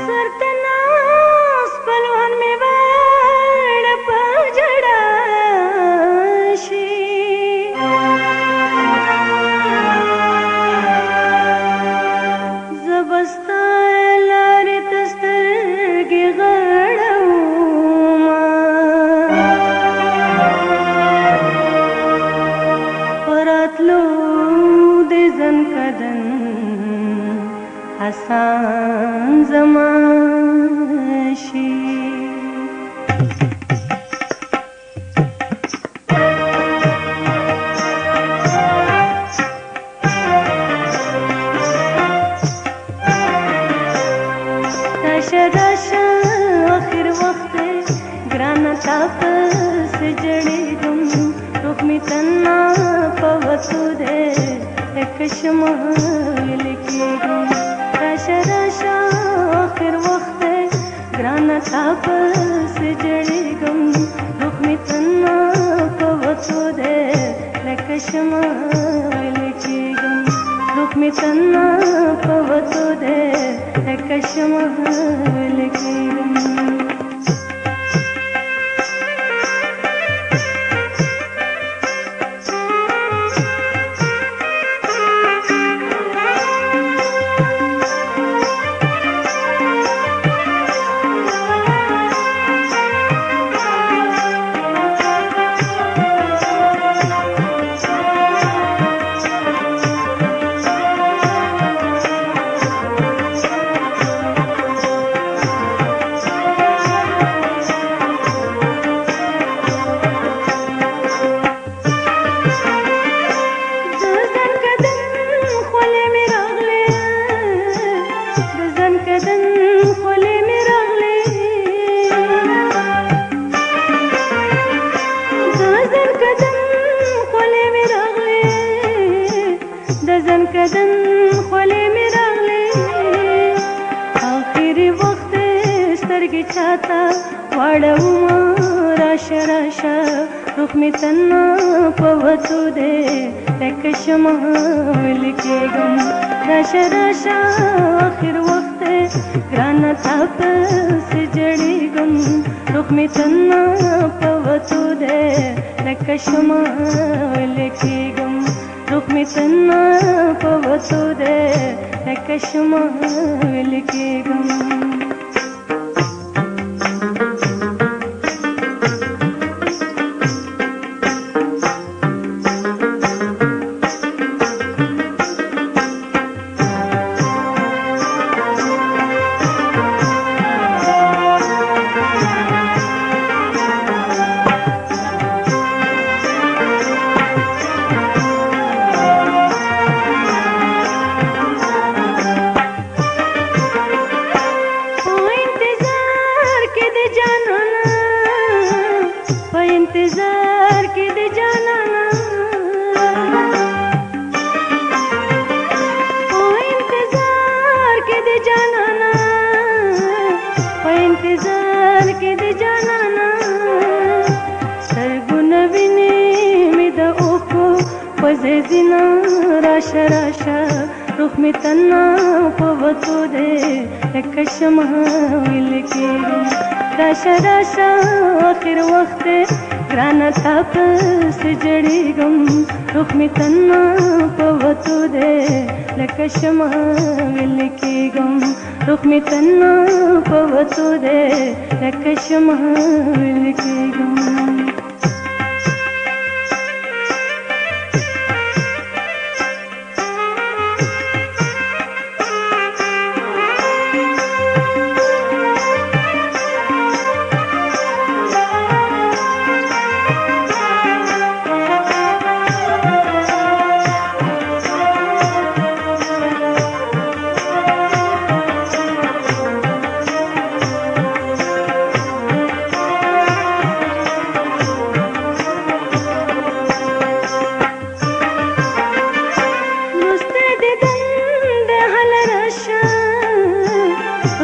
سرتناس پلوان می وړ په جړا شي زبستا لارې ته سترګې غړومه په راتلو دې ځن کدن حسان زما شي. راشه راشه اخر وخت ګرانه تا پس جړېږم روح مې تنا په وتو دی لکه شمع ویلې کېږم. راشه راشه اخر وخت ګرانه تا پس جړېږم روح مې تنا په وتو دی لکه شمع ویلې کېږم. روح مې تنا په وتو دی لکه شمع ویلې کېږم. د ځنکدن خولې مې راغلې، د ځنکدن خولې مې راغلې، د ځنکدن خولې مې راغلې، د ځنکدن خولې مې راغلې. اخري وخت سترګې چاته واړومه راشه راشه روح مې تنا په وتو دی لکه شمع ویلې کېږم. راشه راشه اخر وخت ګرانه تا پسې جړېږم روح مې تنا په وتو دی لکه شمع ویلې کېږم. روح مې تنا په وتو دی لکه شمع ویلې کېږم. په انتظار کې د جانانا، په انتظار کې د جانانا، په انتظار کې د جانانا، په انتظار کې د جانانا. سترګونه ویني مې د اوښکو په ځای راشه راشه روح مې تنا په وتو دی لکه شمع ویلې کېږم. راشه راشه اخر وخت ګرانه تا پسې جړېږم روح مې تنا په وتو دی لکه شمع ویلې کېږم. روح مې تنا په وتو دی لکه شمع ویلې کېږم.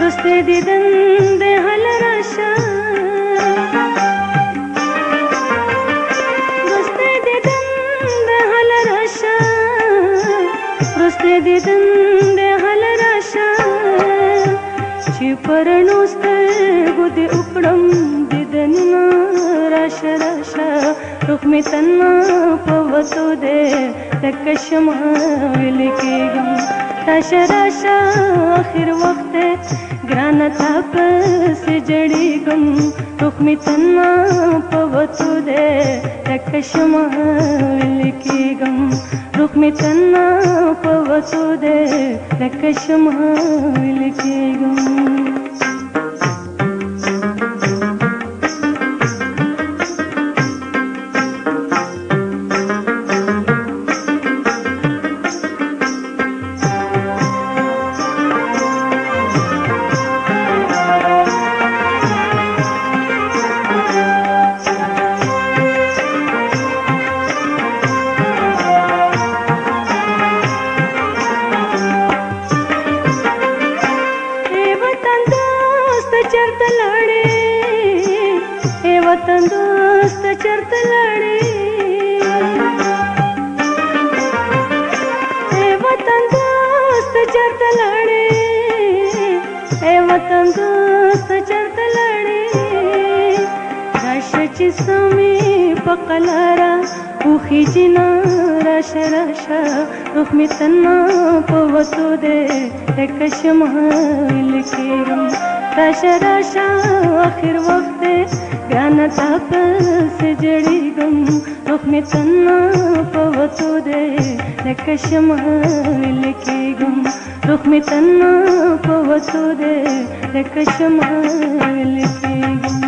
وروستی دیدن د هله راشه، وروستی دیدن د هله راشه، وروستی دیدن دی هله راشه، چې په رڼو سترګو دې وکړم دیدنونه. راشه راشه، روح مې تنها په وتو دی، لکه شمع ویلي کېږم. راشه راشه، اخر وخت دی ګرانه، تا پسې جړېږم. روح مې تنها په وتو دی، لکه شمع ویلي کېږم. روح مې تنها په وتو دی، لکه شمع ویلي کېږم. چرته لاړې اے وطن دوست، چرته لاړې اے وطن دوست، چرته لاړې اے وطن دوست، چرته لاړې؟ راشه چې سمې په قلاره وخیژي. راشه راشه، روح مې تنها په وتو دی، لکه شمع ویلي کېږم. راشه راشه، اخر وخت دی ګرانه، تا پسې جړېږم. روح مې تنها په وتو دی، لکه شمع ویلي کېږم. روح مې تنها په وتو دی، لکه شمع ویلي کېږم.